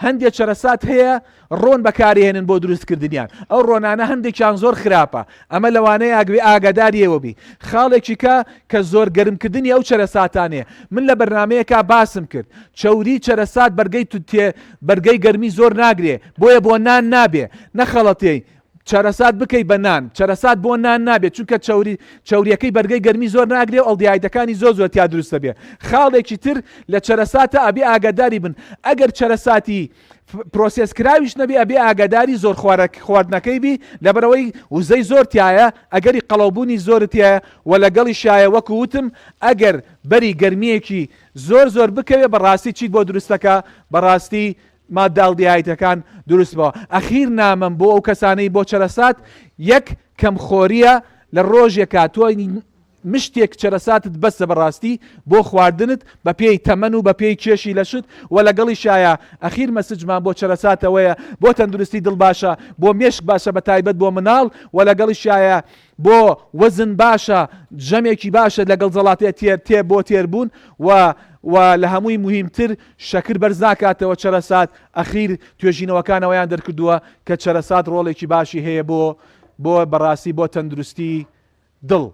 هەندێ چەرەسات هەیە ڕۆن بەکارێنن بۆ دروستکردنیان ئەو ڕۆنانە هەندێکیان زۆر خراپە ئەمە لەوانەیە ئەگوێ ئاگاداری ئێوە بی خاڵێکی کە کە زۆر گەرمکردنی ئەو چەرەساتانەیە من لە بەرنامەیەکا باسم کرد چەوری چەرەسات بەرگەی تێ بەرگەی گەرمی زۆر ناگرێ بۆیە بۆ نان نابێ نەخەڵەتێی چەرەسات بکەی بە نان چەرەسات بۆ نان نابێت چونکە چەوری چەوریەکەی بەرگەی گەرمی زۆر ناگرێ و ئەڵدیایدەکانی زۆر زۆر تیا دروست دەبێ خاڵێکی تر لە چەرەساتە ئەبێ ئاگاداری بن ئەگەر چەرەساتی پرۆسێس کراویش نەبێ ئەبێ ئاگاداری زۆر خوارەک خواردنەکەی بی لەبەرئەوەی وزەی زۆر تیایە ئەگەری قەڵەوبوونی زۆرت تیایە وە لەگەڵیشایە وەکو وتم ئەگەر بەری گەرمیەکی زۆر زۆر بکەوێ بەڕاستی چیت بۆ دروست دەکا بەڕاستی مادە ئەڵدیهایدەکان دروست بەوە ئەخیر نامەم بۆ ئەو کەسانەی بۆ چەرەسات یەک کەم خۆریە لە ڕۆژێکا تۆ مشتێک چەرەساتت بەسە بەڕاستی بۆ خواردنت بەپێی تەمەن و بەپێی کێشی لەشت وە لەگەڵیشایا ئەخیر مەسجمان بۆ چەرەسات ئەوەیە بۆ تەندروستی دڵ باشە بۆ مێشک باشە بەتایبەت بۆ مناڵ وە لەگەڵیشایا بۆ وەزن باشە ژەمێکی باشە لەگەڵ زەڵاتێ تێر تێ بۆ تێربوون و و لە هەمووی موهیمتر شەکر بەرز ناکاتەوە چەرەسات ئەخیر توێژینەوەکان ئەوەیان دەرکردووە کە چەرەسات ڕۆڵێکی باشی هەیە بۆ بۆ بەڕاستی بۆ تەندروستی دڵ.